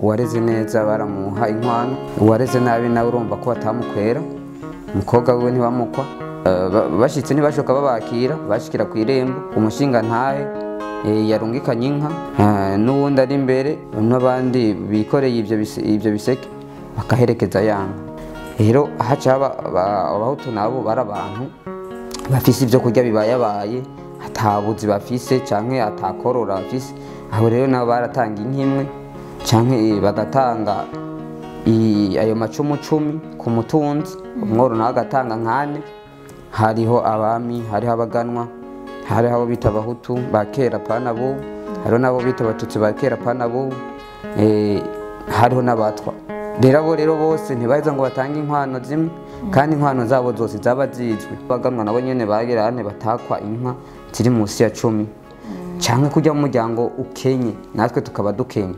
Uwareze neza baramuha inkwano, uwareze nabi nawe urumva ko batamukwera, umukobwa wiwe ntibamukwa. Bashitse ntibashoka babakira, bashikira ku irembo, umushinga ntahe yarungikanye inka, n'uwundi ari imbere n'abandi bikoreye ivyo biseke bakaherekeza yanga. Rero haca abahutu nabo bari abantu bafise ivyo kurya bibayabaye, atabuzi bafise canke atakorora bafise. Aho rero nabo baratanga inka imwe canke bagatanga ayo macumu 10 ku mutunzi, umworo nawe agatanga nkane. Hariho abami, hariho abaganwa, hariho abo bita abahutu ba kera pana bo, hariho nabo bita abatutsi ba kera pana bo, hariho n'abatwa. Rero abo rero bose ntibaheza ngo batange inkwano zimwe, kandi inkwano zabo zose zaba zizwi. Abaganwa nabo nyene bagira ane batakwa inka ziri munsi ya 10 canke kujya mu muryango ukenye, natwe tukaba dukenye.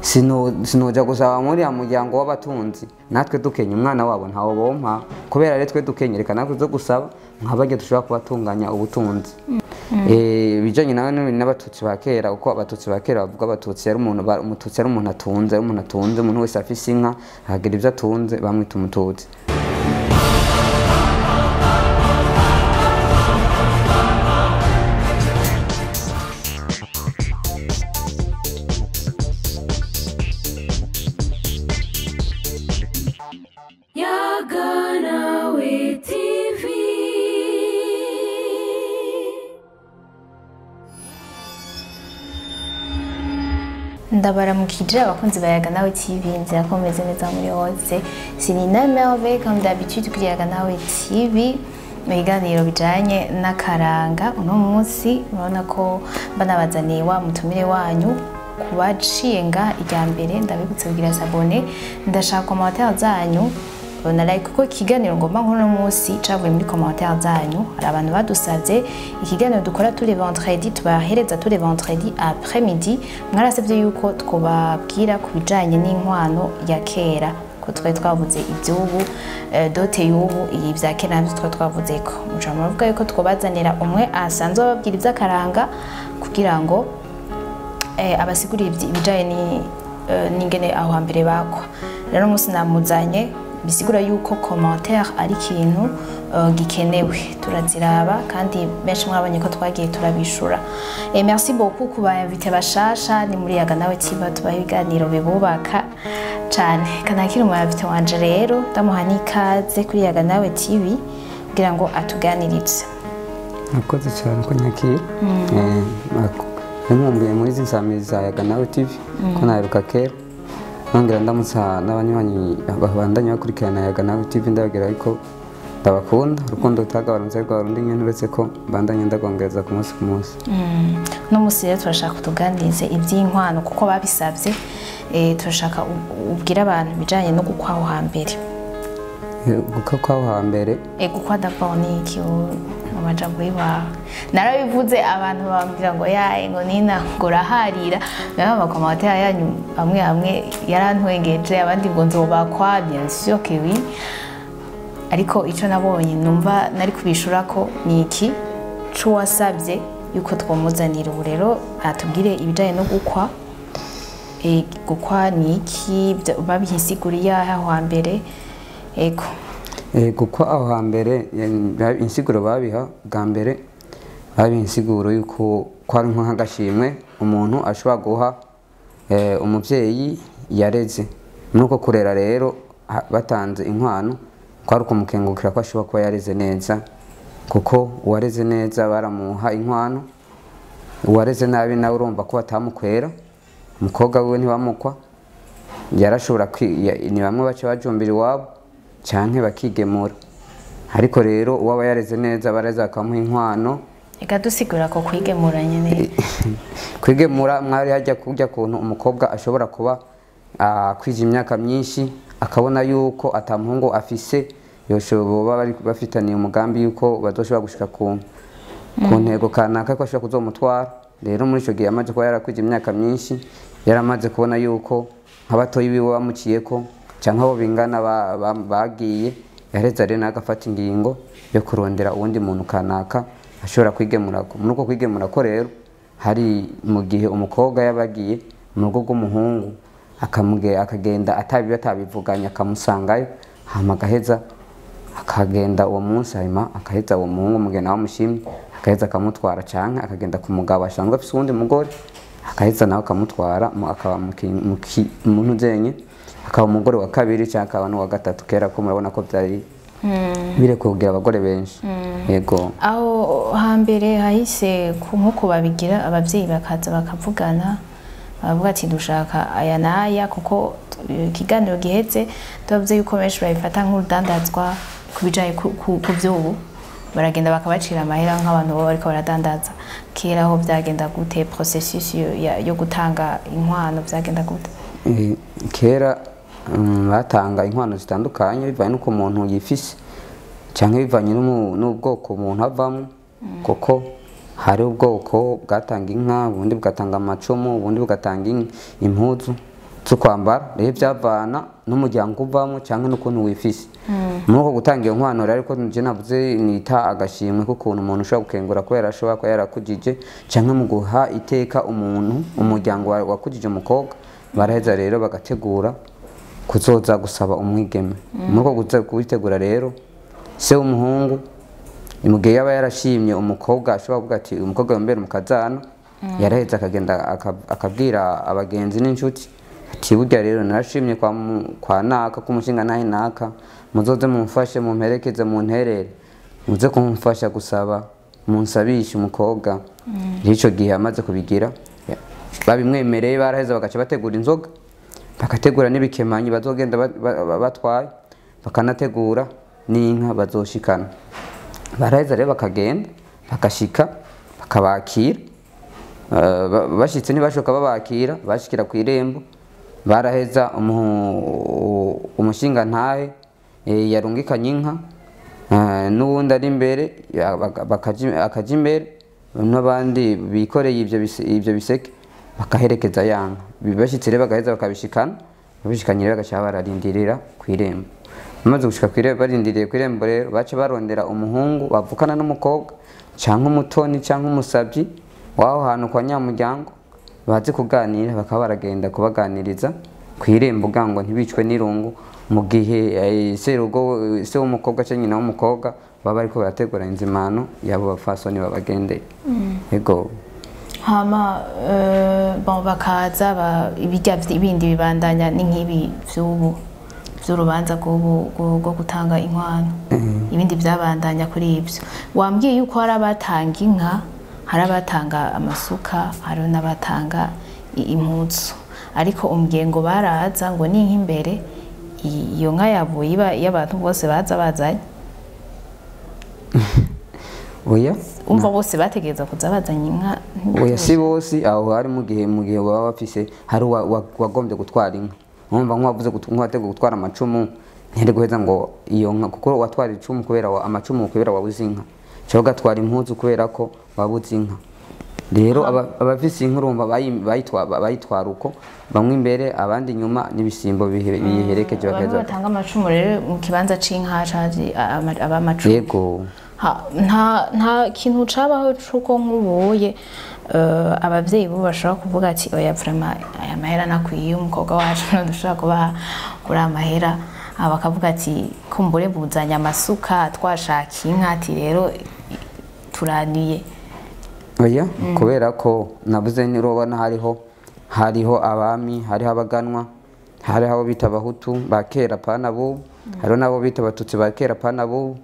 Sinoja gusaba muri ya muryango w'abatunzi, natwe dukenye umwana wabo ntawo bompa, kubera rero twe dukenye reka natwe zo gusaba nkabarya dushobora kubatunganya ubutunzi. Bijanye nawe n'abatutsi ba kera, uko abatutsi ba kera bavuga abatutsi yari umuntu, umututsi yari umuntu atunze, ari umuntu atunze, umuntu wese afise inka akagira ivyo atunze bamwita umututsi. Ndabaramukije abakunzi ba Yaga Nawe TV, nzira ko meze neza muri hose. C'est Nina Merveille comme d'habitude kuri Yaga Nawe TV mu biganiro bijanye n'akaranga. Uno munsi murabona ko banabazaniye wa mutumire wanyu kubaciye nga irya mbere. Ndabibutse kugira s'abonner, ndashaka commentaire zanyu na like, kuko ikiganiro ngomba nk'uno munsi cavuye muri commentaire zanyu. Hari abantu badusavye ikiganiro dukora tous les vendredis, tubahereza tous les vendredis après midi. Mwarasavye yuko twobabwira ku bijanye n'inkwano ya kera, ko twari twavuze ivy'ubu, dote y'ubu, iyi vya kera navyo twari twavuzeko. Muca muravuga yuko twobazanira umwe asanzwe ababwira ivy'akaranga kugira ngo abasigurire ibijanye n'ingene aho hambere bakwa. Rero umunsi namuzanye bisigura yuko commentaire ari ikintu gikenewe, turaziraba kandi benshi mwabonye ko twagiye turabishura. Et merci beaucoup kuba invité bashasha ni muri Yaga Nawe TV, tubaha ibiganiro bibubaka cane. Kanakiri mu invité wanje rero ndamuha n'ikaze kuri Yaga Nawe TV kugira ngo atuganirize. Murakoze cyane ko nyakira. Nkumbuye muri izi nsamizi za Yaga Nawe TV ko naheruka kera. Nongera ndamutsa n'abanywanyi babandanya bakurikirana Yaga Nawe TV, ndababwira ariko ndabakunda, urukundo rutagabanutse rwa rundi nyene, uretse ko mbandanya ndagongereza ku munsi ku munsi. No munsi rero turashaka kutuganirize iby'inkwano kuko babisavye. Turashaka ubwira abantu bijanye no gukwa aho hambere. Gukwa kwaho hambere? Gukwa d'abord ni iki mu majambo y'iwawe? Narabivuze abantu bambwira ngo yaye ngo nina ngo raharira, nayo amakomantere yanyu amwe amwe yarantwengeje, abandi ngo nzobakwa, bien sûr que oui. Ariko ico nabonye numva nari kubishura ko ni iki c'uwasavye yuko twomuzanira ubu rero atubwire ibijanye no gukwa. Gukwa ni iki, babihisiguriye aho hambere? Ego. Gukwa aho hambere insiguro babiha bwa mbere babiha insiguro yuko kwari nk'agashimwe umuntu ashobora guha umuvyeyi yareze. Muri uko kurera rero batanze inkwano kwari ukumukengurukira ko ashobora kuba yareze neza, kuko uwareze neza baramuha inkwano, uwareze nabi nawe urumva ko batamukwera, umukobwa wiwe ntibamukwa, yarashobora ni bamwe baca bajumbira iwabo canke bakigemura. Ariko rero uwaba yareze neza bareza bakamuha inkwano. Eka dusigura ko kwigemura nyene. Kwigemura mwari hajya kujya kuntu umukobwa ashobora kuba akwije imyaka myinshi akabona yuko atamuhungu afise, yoshoboba bari bafitaniye umugambi yuko bazoshobora gushika ku ntego kanaka ko ashobora kuzomutwara. Rero muri ico gihe amaze kuba yarakwije imyaka myinshi, yaramaze kubona yuko nk'abatoyi biwe bamuciyeko canke abo bingana bagiye, yareza rero agafata ingingo yo kurondera uwundi muntu kanaka ashobora kwigemura. Muri uko kwigemura ko rero hari mu gihe umukobwa yabagiye mu rugo rw'umuhungu akagenda atabivuganya akamusangayo, hama agaheza akagenda uwo munsi, hanyuma akaheza uwo muhungu mugena wamushimye akaheza akamutwara, canke akagenda ku mugabo asanzwe afise uwundi mugore akaheza nawe akamutwara, akaba muntu zenye, akaba umugore wa kabiri canke akaba n'uwa gatatu. Kera ko murabona ko vyari birekuye kugira abagore benshi. Yego. Aho hambere hahise nkuko babigira abavyeyi bakaza bakavugana bavuga ati dushaka aya n'aya, kuko ikiganiro giheze tubavuze yuko benshi babifata nk'urudandazwa ku bijanye ku vy'ubu, baragenda bakabacira amahera nk'abantu baba bariko baradandaza. Kera ho vyagenda gute? Processus yo gutanga inkwano vyagenda gute? Kera batanga inkwano zitandukanye bivanye n'uko umuntu yifise canke bivanye n'ubwoko umuntu avamwo, kuko hari ubwoko bwatanga inka, ubundi bugatanga amacumu, ubundi bugatanga impuzu zo kwambara. Rero byavana n'umuryango uvamwo canke n'ukuntu wifise. Muri uko gutanga iyo nkwano rero, ariko nje navuze nita agashimwe k'ukuntu umuntu ushobora gukengura kubera ashobora kuba yarakujije, canke mu guha iteka umuntu umuryango wakujije umukobwa, baraheza rero bagategura kuzoza gusaba umwigeme. Muri uko kubitegura rero, se w'umuhungu mu gihe yaba yarashimye umukobwa ashobora kuvuga ati umukobwa yombera umukazana, yaraheza akagenda akabwira abagenzi n'inshuti ati burya rero narashimye kwa naka k'umushinga nahe naka, muzoze mumfashe mumperekeze munterere, muze kumfasha gusaba munsabishe umukobwa. Ico gihe amaze kubigira babimwemereye, baraheza bagaca bategura inzoga, bakategura n'ibikemanyi bazogenda batwaye, bakanategura n'inka bazoshikana. Baraheza rero bakagenda bakashika bakabakira. Bashitse ntibashoka babakira, bashikira ku irembo. Baraheza umushinga ntahe yarungikanye inka, n'uwundi ari imbere akaja imbere, n'abandi bikoreye ivyo biseke bakaherekeza yanka. Bashitse rero bagaheza bakabishikana, babishikanye rero bagaca bararindirira ku irembo. Bamaze gushika ku irembo, barindiriye ku irembo rero baca barondera umuhungu bavukana n'umukobwa canke umutoni canke umusavyi w'aho hantu kwa nyamuryango, baze kuganira, bakaba baragenda kubaganiriza ku irembo kugira ngo ntibicwe n'irungu mu gihe serugo se w'umukobwa canke nyina w'umukobwa baba bariko barategura inzimano yabo bafasoni babagendeye. Yego. Hama bon bakaza ibijya ibindi bibandanya ni nk'ibi vy'ubu vy'urubanza rwo gutanga inkwano. Ibindi byabandanya kuri ivyo. Wambwiye yuko hari abatanga inka, hari abatanga amasuka, hari n'abatanga impuzu, ariko umbwiye ngo baraza ngo n'inka imbere, iyo nka yabo iba y'abantu bose baza bazanye. Oya, umva bose bategereza kuza bazanye inka. Oya, si bose. Aho hari mu gihe baba bafise hari wagombye gutwara inka. Urumva nk'uwavuze nk'uwateguye gutwara amacumu ntiyari guheza ngo iyo nka, kuko watwara icumu kubera amacumu kubera wabuze inka, cyangwa ugatwara impuzu kubera ko wabuze inka. Rero abafise inka urumva bayitwara uko, bamwe imbere abandi inyuma, n'ibisimbo biherekeje bakaheza batanga amacumu. Rero mu kibanza c'inka caje abamacumu. Yego. Nta kintu cabaho cuko nk'ubuye abavyeyi bo bashobora kuvuga ati oya vraiment aya mahera nakwiye umukobwa wacu ntudushobora kubaha kuri amahera, bakavuga ati kumbure buzanye amasuka twashaka inka, ati rero turaniye. Oya, kubera ko navuze nirobona hariho abami, hariho abaganwa, hariho abo bita abahutu ba kera pana bo, hariho nabo bita abatutsi ba kera pana bo,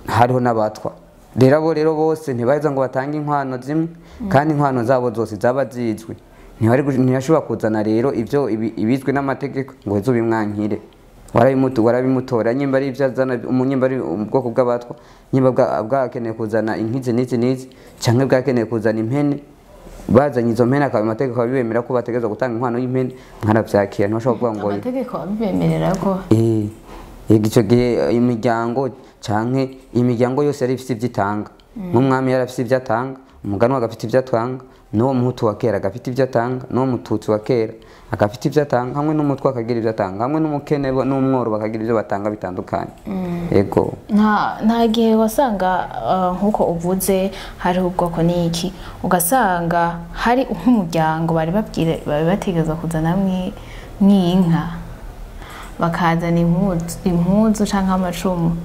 hariho n'abatwa. Rero abo rero bose ntibaheza ngo batange inkwano zimwe, kandi inkwano zabo zose zaba zizwi. Ntiyashobora kuzana rero ivyo ibizwi n'amategeko ngo ezo bimwankire. Warabimutora nyimba ari ivyo azana, umunyimba ari ubwoko bw'abatwa, nyimba bwakeneye kuzana inkizi n'izi n'izi, canke bwakeneye kuzana impene, bazanye izo mpene akaba amategeko abibemera ko bategerezwa gutanga inkwano y'impene, mwaravyakira. Ntibashobora kuvuga ngo amategeko abibemerera ko ico gihe imiryango canke imiryango yose yari ifise ivyo itanga. Nk'umwami yari afise ivyo atanga, umuganwa agafite ivyo atanga, N'uwo muhutu wa kera agafite ibyo atanga, n'uwo mututsi wa kera agafite ibyo atanga, hamwe n'umutwa akagira ibyo atanga, hamwe n'umukene n'umworo bakagira ibyo batanga bitandukanye. Yego. Nta gihe wasanga nk'uko uvuze hariho ubwoko n'iki, ugasanga hari nk'umuryango bari babwire bari bategerezwa kuzana mw'inka, bakazana impuzu canke amacumu.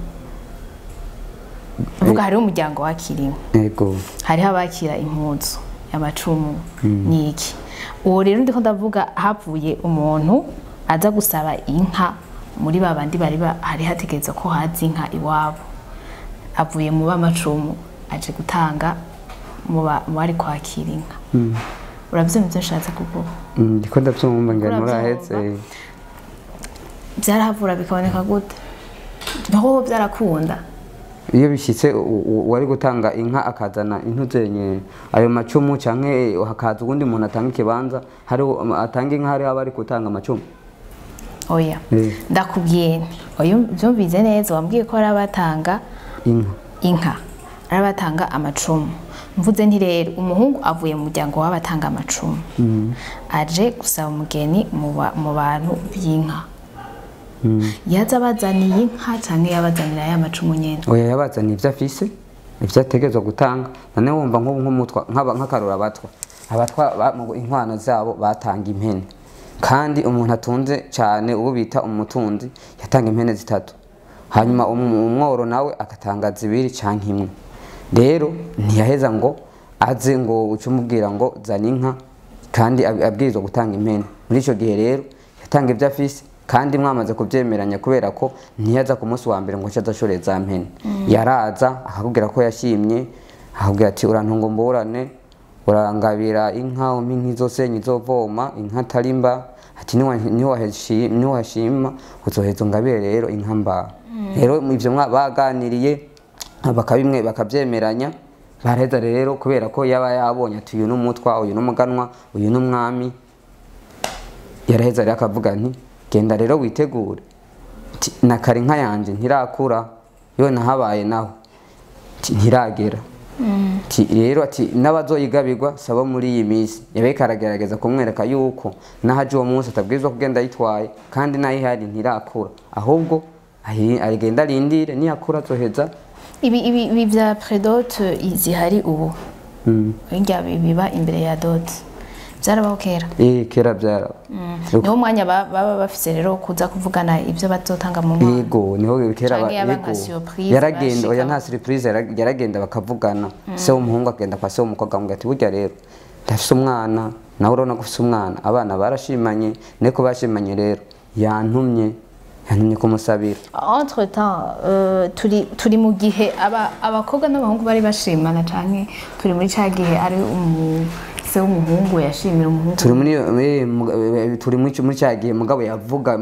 Uvuga hariho umuryango wakira inka. Yego. Hariho abakira impuzu, amacumu n'iki. Uwo rero ndiko ndavuga havuye umuntu aza gusaba inka muri babandi bari hari hategerezwa ko haza inka iwabo, avuye mu b'amacumu aje gutanga mu bari kwakira inka. Uravyumva ivyo nshatse kuvuga? Ndiko ndavyumva ngira nturahetse. Vyarahavura bikaboneka gute? Aho vyarakunda. Iyo bishitse wari gutanga inka akazana intuzenye ayo macumu canke hakaza uwundi muntu atanga ikibanza, hari atanga inka hari abari gutanga amacumu. Oya. Ndakubwiye oya vyumvize neza, wambwiye ko arabatanga inka, arabatanga amacumu. Mvuze nti rero umuhungu avuye mu muryango w'abatanga amacumu, aje gusaba umugeni mu bantu b'inka. Yaza bazaniye inka canke yabazanira ya macumu nyene? Oya, yabazaniye ivyo afise, ivyo ategerezwa gutanga. None wumva nk'ubu nk'umutwa nk'akarora abatwa inkwano zabo batanga impene, kandi umuntu atunze cyane uwo bita umutunzi yatanga impene 3, hanyuma umworo nawe agatanga 2 canke 1. Rero ntiyaheza ngo aze ngo uce umubwira ngo zana inka kandi abwirizwa gutanga impene. Muri ico gihe rero yatanga ivyo afise kandi mwamaze kubyemeranya, kubera ko ntiyaza ku munsi wa mbere ngo ace adashoreye za mpene. Yaraza akakubwira ko yashimye, akakubwira ati urantunga mburane, urangabira inka umpa inka zose nyizovoma, inka tarimba, ati niwashima uzoheza ungabire rero inka mba. Rero ivyo baganiriye bakabimwe bakabyemeranya, baraheza rero kubera ko yaba yabonye ati uyu n'umutwa, uyu n'umuganwa, uyu n'umwami, yaraheza rero akavuga nti genda rero witegure, na kare inka yanje ntirakura, yo nahabaye naho ntiragera. Rero ati n'abazoyigabirwa sabo muri iyi minsi. Yabaye karagerageza kumwereka yuko nahaje uwo munsi atabwirizwa kugenda yitwaye, kandi nayihari ntirakura, ahubwo agenda arindire niyakura azoheza. Ibi vya prédot zihari ubu bijya biba imbere ya dot byarabaho kera. Kera byaraba. Niho mwanya baba bafise rero kuza kuvugana ivyo bazotanga mu mwanya. Yego, niho kera yaragenda. Oya, nta surprise, yaragenda bakavugana. Se w'umuhungu agenda kwa se w'umukobwa ngo ati burya rero ndafise umwana, nawe urabona ko ufise umwana, abana barashimanye, niko bashimanye rero yantumye kumusabira. Entre temps turi mu gihe abakobwa n'abahungu bari bashimana canke turi muri ca gihe ari se w'umuhungu yashimira umuhungu. Turi muri cya gihe mugabo yavuga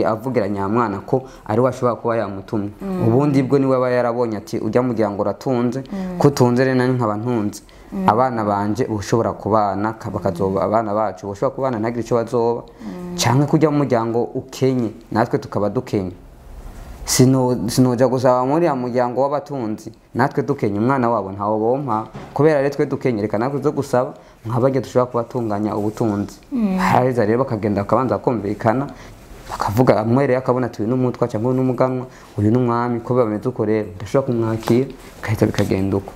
avugira nyamwana ko ari washobora kuba yamutumye. Ubundi bwo niwe aba yarabonye ati ujya muryango uratunze, kutunze rero nani nkaba ntunze, abana banje ushobora kubana bakazoba abana bacu ushobora kubana ntagire ico bazoba, canke kujya mu muryango ukenye natwe tukaba dukenye. Sinoja gusaba muri ya muryango w'abatunzi natwe dukenye, umwana wabo ntawo bompa kubera rero twe dukenye, reka natwe zo gusaba nk'abajya dushobora kubatunganya ubutunzi. Hareza rero bakagenda bakabanza kumvikana, bakavuga amwere akabona ati uyu n'umutwa cyangwa uyu n'umuganwa, uyu n'umwami, ko bameze uko rero ndashobora kumwakira, bigahita bikagenda uko.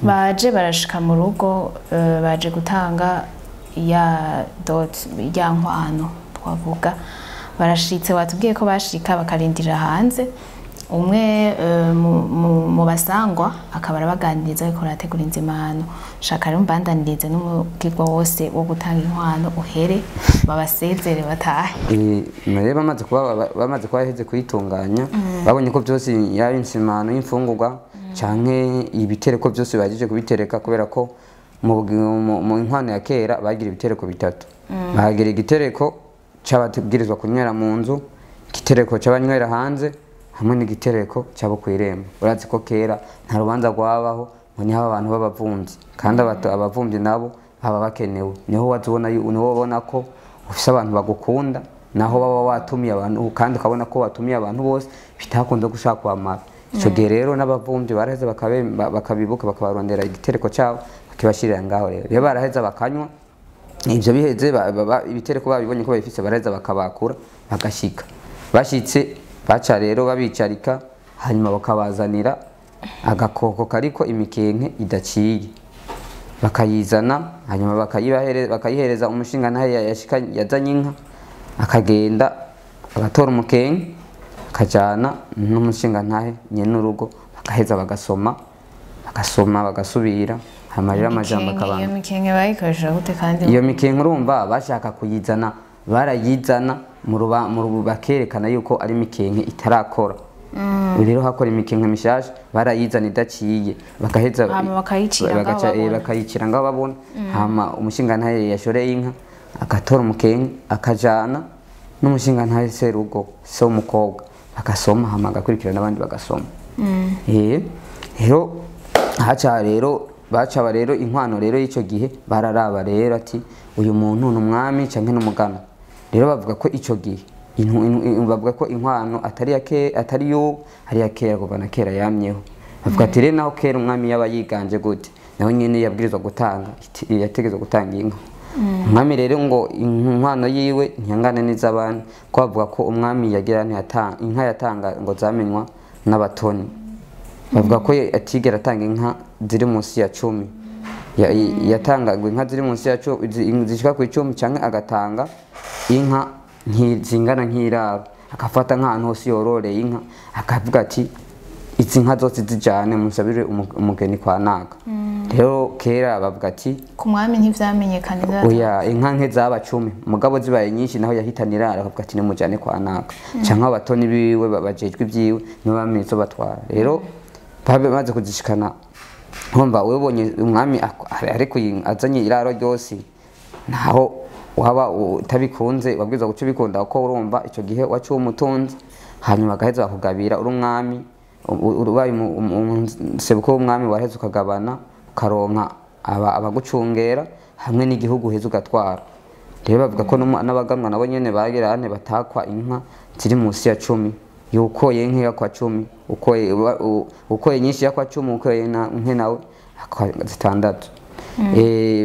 Baje barashika mu rugo, baje gutanga ya dot ya nkwano twavuga. Barashitse, watubwiye ko bashika bakarindira hanze, umwe mu basangwa akaba arabaganiriza ariko arategura inzimano. Shaka rero mbandanirize n'umugirwa wose wo gutanga inkwano uhere babasezere batahe. Rero bamaze kuba baheze kuyitunganya, babonye ko byose yaba insimano y'imfungurwa canke ibitereko byose bagiye kubitereka, kubera ko mu inkwano ya kera bagira ibitereko 3. Bagira igitereko c'abategerezwa kunywera mu nzu, igitereko c'abanywera hanze, hamwe n'igitereko cyabo kwirembo. Urazi ko kera nta rubanza rwabaho ngo niho abantu b'abavumvyi, kandi abavumvyi nabo baba bakenewe. Niho wazibona, niho ubona ko ufise abantu bagukunda, naho baba watumiye abantu kandi ukabona ko watumiye abantu bose bitakunze gushaka kwamara. Ico gihe rero n'abavumvyi baraheze bakabibuka bakabarondera igitereko cyabo Bakibashirira ngaho rero. Iyo baraheza bakanywa ivyo biheze, ibitereko babibonye ko babifise, baraheza bakabakura bagashika. Bashitse baca rero babicarika, hanyuma bakabazanira agakoko kariko imikenke idaciye, bakayizana, hanyuma bakayihereza umushinga ntahe yazanye inka, akagenda agatora umukenke akajana n'umushinga ntahe nyene urugo, bagaheza bagasoma, bagasoma bagasubira, hanyuma rero amajambo akabanga. Iyo mikenke bayikoresha gute kandi? Iyo mikenke urumva bashaka kuyizana, barayizana mu bakerekana yuko ari mikenke itarakora. Rero hakora imikenke mishasha, barayizana idaciye, bagaheza bakayicira ngaho babona. Hama umushinga ntahe yashoreye inka agatora umukenke akajana n'umushinga ntahe serugo se w'umukobwa, bagasoma, hama agakurikirana n'abandi bagasoma. Rero haca rero bacaba rero inkwano rero y'ico gihe bararaba rero ati uyu muntu ni umwami canke n'umugana. Rero bavuga ko ico gihe bavuga ko inkwano atari yake, atari yo ari ya kera, kuva na kera yamyeho. Bavuga ati rero naho kera umwami yaba yiganje gute, naho nyene yabwirizwa gutanga, yategezwa gutanga inka. Umwami rero ngo inkwano yiwe ntiyangane n'iz'abandi, ko bavuga ko umwami yagira ntiyatanga inka, yatanga ngo zamenywa n'abatoni. Bavuga ko atigera atanga inka ziri munsi ya 10. Yatanga inka ziri munsi ya 10 zishika ku 10, canke agatanga inka zingana nk'iraro, akafata nk'ahantu hose yororeye inka, akavuga ati izi nka zose zijane musabire umugeni kwa naka. Rero kera bavuga ati ku mwami ntivyamenyekana. Oya, inka nke zaba 10, mugabo zibaye nyinshi naho yahitanira akavuga ati nimujane kwa naka, canke abatoni biwe bajejwe ibyiwe nibo bamenye batwara. Rero bamaze kuzishikana, nkumva webonye umwami ariko azanye iraro ryose, naho waba utabikunze wabwirizwa guca ubikunda, kuko urumva ico gihe wacu umutunzi. Hanyuma agaheza bakugabira uri umwami, ubaye sebuko w'umwami, waraheza ukagabana ukaronka abagucungera hamwe n'igihugu uheza ugatwara. Rero bavuga ko n'abaganwa nabo nyene bagira ane batakwa inka ziri munsi ya 10, yukoye nke yakwa 10, ukoye nyinshi yakwa 10, ukoye nke nawe akwa 6.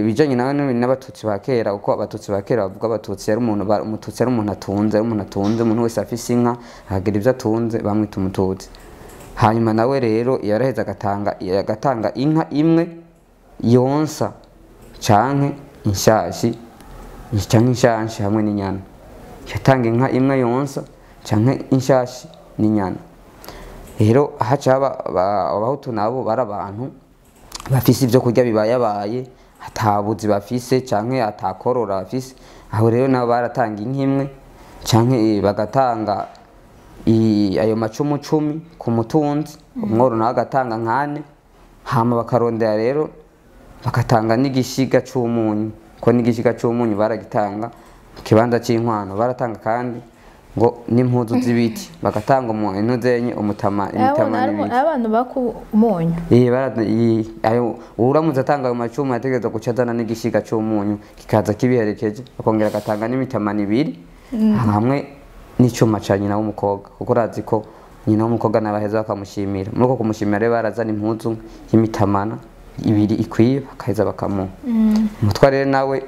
Bijanye nawe n'abatutsi ba kera, uko abatutsi ba kera bavuga abatutsi yari umuntu, umututsi yari umuntu atunze, ari umuntu atunze, umuntu wese afise inka akagira ivyo atunze bamwita umututsi. Hanyuma nawe rero yaraheza agatanga inka imwe yonsa canke inshashi, canke inshanshi hamwe n'inyana. Yatanga inka imwe yonsa canke inshashi n'inyana. Rero haca abahutu nabo bari abantu bafise ivyo kurya bibayabaye, atabuzi bafise canke atakorora bafise. Aho rero nabo baratanga inka imwe canke bagatanga ayo macumu 10 ku mutunzi, umworo nawe agatanga nkane. Hama bakarondera rero bagatanga n'igishiga c'umunyu, ko n'igishiga c'umunyu baragitanga mu kibanza c'inkwano. Baratanga kandi ngo n'impuzu z'ibiti, bagatanga intuzenye umutama, imitama n'ibiti. Abantu baku umunyu. Uramutse atanga ayo macumu yategerezwa guca azana n'igishiga c'umunyu kikaza kibiherekeje, akongera agatanga n'imitama 2 hamwe n'icuma ca nyina w'umukobwa, kuko urazi ko nyina w'umukobwa nabaheza bakamushimira. Muri uko kumushimira rero barazana impuzu y'imitamana 2 ikwiye, bakaheza bakamuha. Umutwa rero nawe,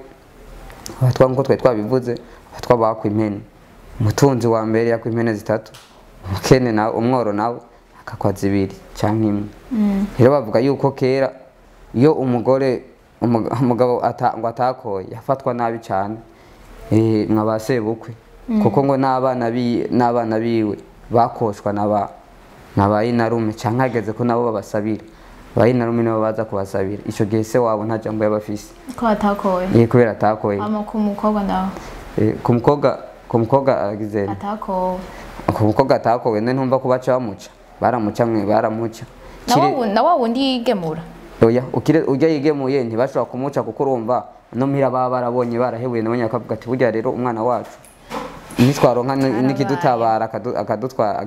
abatwa nkuko twari twabivuze, abatwa bakwa impene. Umutunzi wa mbere yakwa impene 3, umukene nawe umworo nawe akakwa 2 canke 1. Rero bavuga yuko kera iyo umugore umugabo ngo atakoye yafatwa nabi cyane, mwa sebukwe, kuko ngo n'abana biwe bakoshwa naba inarume, canke hageze ko nabo babasabira, ba inarume nabo baza kubasabira. Ico gihe se wabo nta jambo yabafise ko atakoye. Kubera atakoye. Ama ku mukobwa nawe, ku mukobwa agize atakowe, ku mukobwa atakowe none ntumva ko baca bamuca, baramuca mwe baramuca. Na wa wundi yigemura. Oya, ujya yigemuye ntibashobora kumuca, kuko urumva no mpira baba barabonye barahebuye, nabo nyakavuga ati burya rero umwana wacu nitwaronka nikidutabara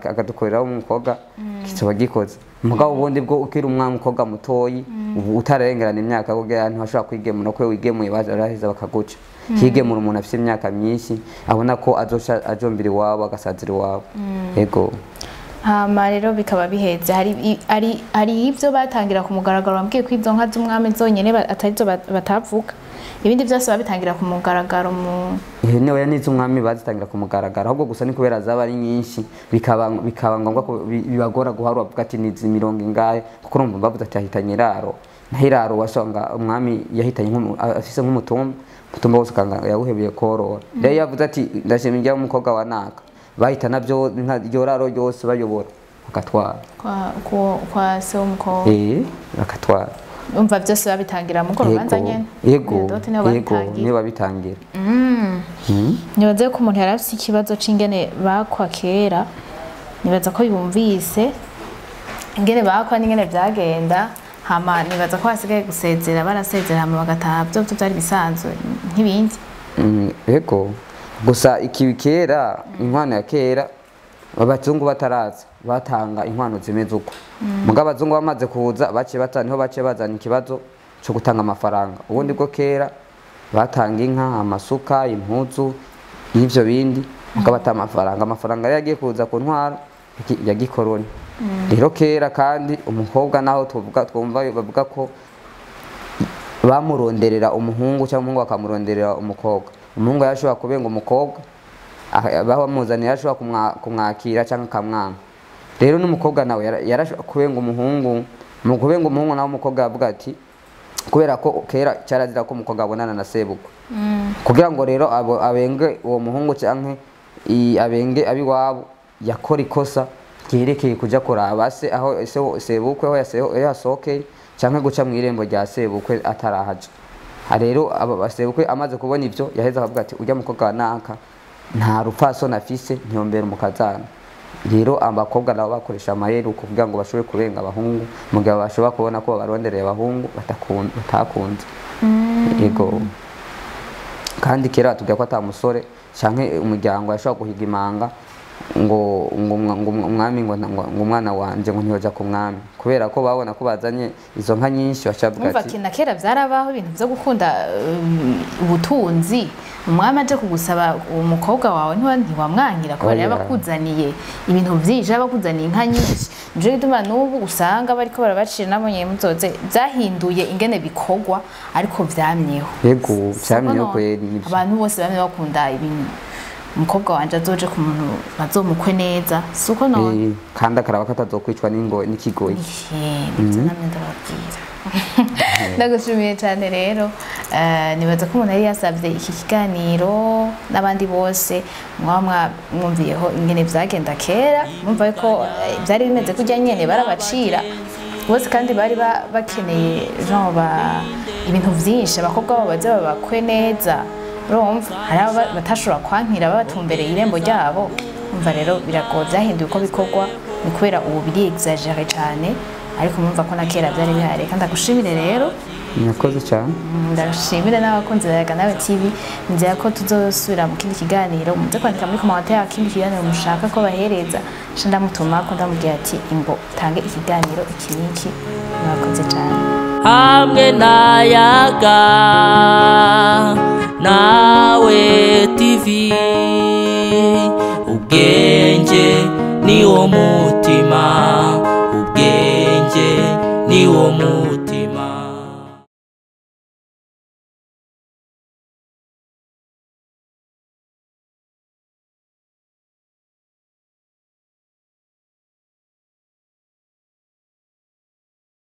akadukorera umukobwa kizoba gikoze. Mugabo ubundi bwo ukiri umwana umukobwa mutoyi utarengerana imyaka kugira ntashobora kwigemura, ko wigemuye baraheza bakaguca. Higemura umuntu afite imyaka myinshi abona ko azosha ajombira iwabo agasazira iwabo. Yego. Hama rero bikaba biheze. Hari ivyo batangira ku mugaragaro, bambwiye ko izo nka z'umwami zonyene atarizo batavuga, ibindi byose babitangira ku mugaragaro mu Ihene oya, n'iz'umwami bazitangira ku mugaragaro, ahubwo gusa ni kubera zaba ari nyinshi bikaba ngombwa ko bibagora guharura, bavuga ati nizi mirongo ingahe, kuko urumva bavuze ati yahitanye iraro, naho iraro wasanga umwami yahitanye afise nk'umutumba, umutumba wose ukanga yawuhebeye korora. Rero iyo yavuze ati ndashima irya umukobwa wa naka, bahitana byo inka iryo raro ryose bayobora bakatwara kwa se w'umukobwa. Bakatwara. Umva, byose babitangira mu rubanza nyene. Yego. Dote niho Yego. babitangira. Niyo babitangira. Nibaze ko umuntu yari afise ikibazo c'ingene bakwa kera, nibaza ko yumvise ingene bakwa n'ingene vyagenda. Hama nibaza ko hasigaye gusezera, barasezera hama bagataha, byo byari bisanzwe nk'ibindi. Yego, gusa iki kera inkwano ya kera abazungu bataraza batanga inkwano zimeze uko, mugabo abazungu bamaze kuza baciye bata niho baciye bazana ikibazo cyo gutanga amafaranga. Ubundi bwo kera batanga inka, amasuka, impuzu n'ivyo bindi, mugabo ata amafaranga. Amafaranga yari yagiye kuza ku ntwaro ya gikoroni. Rero kera kandi umukobwa naho tuvuga twumva bavuga ko bamuronderera umuhungu cyangwa umuhungu bakamuronderera umukobwa, umuhungu yashobora kubenga umukobwa bamuzaniye, yashobora kumwakira cyangwa akamwanga. Rero n'umukobwa nawe yarashobora kubenga umuhungu. Mu kubenga umuhungu nawe umukobwa yavuga ati kubera ko kera cyarazira ko umukobwa abonana na sebukwe, kugira ngo rero abenge uwo muhungu canke abenge abiwabo, yakora ikosa ryerekeye kuja kuraba se aho sebukwe aho yasohokeye canke guca mu irembo rya sebukwe atarahaja. Ha rero abo basebukwe amaze kubona ivyo yaheza akavuga ati urya mukobwa wa naka nta rupfasoni afise, ntiyombera umukazana. Rero abakobwa nabo bakoresha amayeri uko kugira ngo bashobore kubenga abahungu mu gihe bashobora kubona ko babarondereye abahungu batakunze. Yego, kandi kera batubwira ko ata musore canke umuryango yashobora guhiga imanga ngo umwami ngo umwana wanje ngo ntiyoja ku mwami, kubera ko babona ko bazanye izo nka nyinshi baca bavuga Umva, ati na kera vyarabaho ibintu vyo gukunda ubutunzi. Umwami aje kugusaba umukobwa wawe ntiwamwangira kubera Oya. yabakuzaniye ibintu vyinshi, yabakuzaniye inka nyinshi. Nico gituma n'ubu usanga bariko barabacira, nabonye muzoze vyahinduye ingene bikorwa, ariko vyamyeho. Yego, vyamyeho. Siko Kweri nivyo. Abantu bose bamwe bakunda ibintu, umukobwa wanje azoje ku muntu bazomukwe neza, siko none? Kandi akaraba ko atazokwicwa n'ikigoyi. Nibyo namwe ndababwira. Ndagushimiye cyane rero. Nibaza ko umuntu yari yasabye iki kiganiro n'abandi bose mwaba mwumviyeho ingene vyagenda kera, mwumva ko vyari bimeze kurya nyene, barabacira bose kandi bari bakeneye genre ibintu vyinshi, abakobwa babo baze babakwe neza. Urumva hari abo batashobora kwankira babatumbereye irembo ryabo. Umva rero biragoye, byahinduye uko bikorwa, ni kubera ubu biri exagéré cyane, ariko murumva ko na kera byari bihari. Kandi ndagushimire rero. Murakoze cyane. Ndashimire n'abakunzi ba Yaga Nawe TV. Nzira ko tuzosubira mu kindi kiganiro, muze kwandika muri commentaire ikindi kiganiro mushaka ko bahereza, nca ndamutuma ko ndamubwira ati imbo tange ikiganiro iki n'iki. Murakoze cyane. Hamwe na Yaga Nawe TV, ubwenge ni wo mutima, ubwenge ni wo mutima.